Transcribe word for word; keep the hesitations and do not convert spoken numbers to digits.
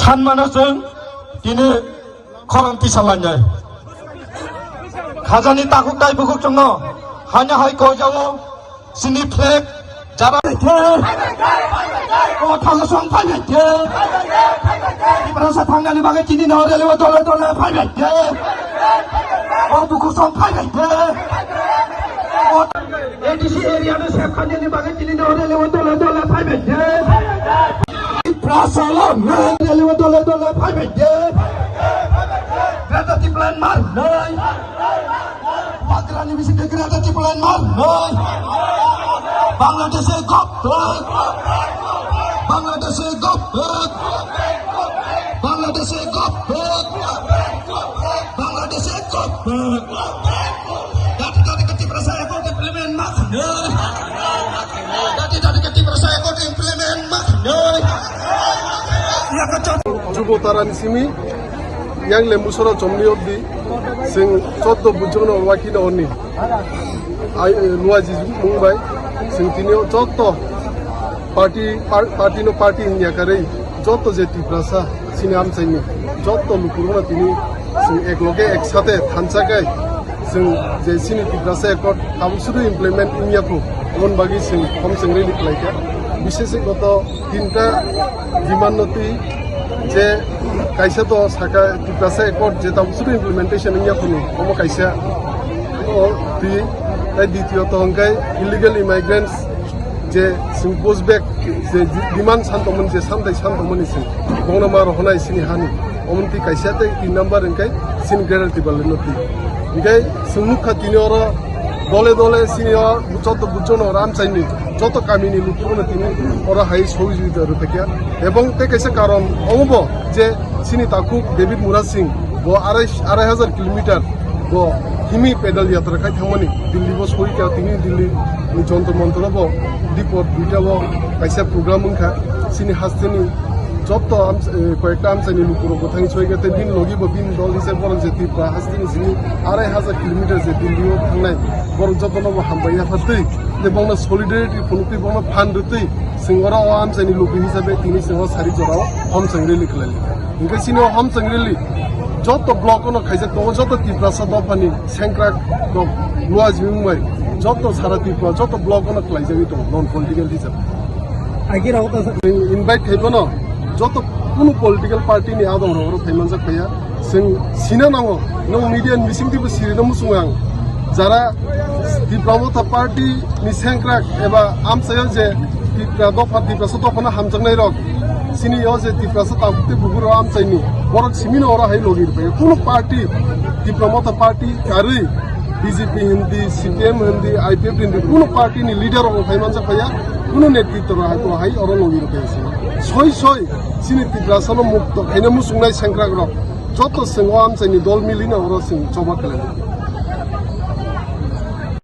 Thanmano chwng tini khorang tisa lainai. Khajani takhuk tai bukhuk chwngno haino hai koijao sini flag jara khe. O thangsong phaibai khe. Tiprasa thangnani bagwi tini no rally o dole dole phaibai khe. O bukhuk song phaibai khe. O A D C area no sep khanani bagwi tini no rally o dole dole phaibai khe. Tiprasa rally o dole dole phaibai khe. Greater Tipraland marnai. Pagrani bising de Greater Tipraland marnai. Bangladesh e gop. Bangladesh e gop. Bangladesh e gop. Bangladesh e gop. Dati dati ke Tiprasa accord implement marnai. Dati dati ke Tiprasa accord implement marnai. Jubo tarani simi yang lembu sora chomni obdi sing choddo bujung no waki no oni. Ai, eh, Luaji mung bai, sing tini o jotto party, par-, party no party hinya karwi, jotto je Tiprasa, sini amchaini, jotto lukurokno tini sing ek loge ek sate thansa kai, sing je sini Tiprasa accord tabuk sudu implement wngya phu, aboni bagwi sing khom sengri ni khlaikha. Bishesh goto tinta demand no twi je kaisa to saka Tiprasa accord je tabuk sudu implementation wngya phunu omo kaisa o twi tai ditiyot hwnkhe illegal immigrants je sing push back je demand san tongmani je santai san tongmani sing bongno ma rohonai sini hani omo twi kaisa tei tin number hwnkhe sini Greater Tipraland no twi hwnkhe sing nukha tini oro dole dole sini o joto bujono ramchaini joto kamini lukurokno tini oro hai sohojogita rwphaikha. Ebong tei kaisa karon omo bo je sini takhuk David Murasing bo arai, arai hajar kilometer bo himi pedal yatra khai thangmani Delhi bo sohikha, tini Delhi ni Jantar Mantar bo dipor duita bo kaisa program wngkha sini hasteni jotto am-, eh, koyekta amchaini lukurok bo thangwi sohikha tei bini logi bo bini dol hisabe borok je Tripura hasteni sini arai hajar kilometer je Delhi o thangnai borok jotono bo hambai yaphartwi tei bongno solidarity phunukwi bongno phan rwtwi sing oro o amchaini luku hisabe tini sing o sari jorao homsang rally khlai. Hingke sini o homsang rally joto block ono khaijak tongo, joto Tiprasa dophani sengkrak rok Luaji wngbai joto sara Tripura joto block ono khlaijagwi tongo non political hisabe. Agi rok ta sa- Chwng invite khai phano joto kunu political party ni adong rok oro phai manjak phaiya. Chwng sina nango, nwng media ni bising twibo sirino muchungo ang. Jara Tipra Motha Party ni sengkrak eba amchaio je Tipra dopha, Tiprasa dophano hamjaknai rok, sini o je Tiprasa tabuk tei bukur o amchaini borok simino oro hai logi rwphai. Kunu party, Tipra Motha Party karwi B J P hindi, C P M hindi, I P F hindi, kunu party ni leader rok phai manjak phaiya, kunu netritwa rok hai oro logi rwphai sini. Soi soi sini Tiprasa no mukto khaina muchungnai sengkrak rok joto chwng o amchaini dol milino oro chwng choba khlai.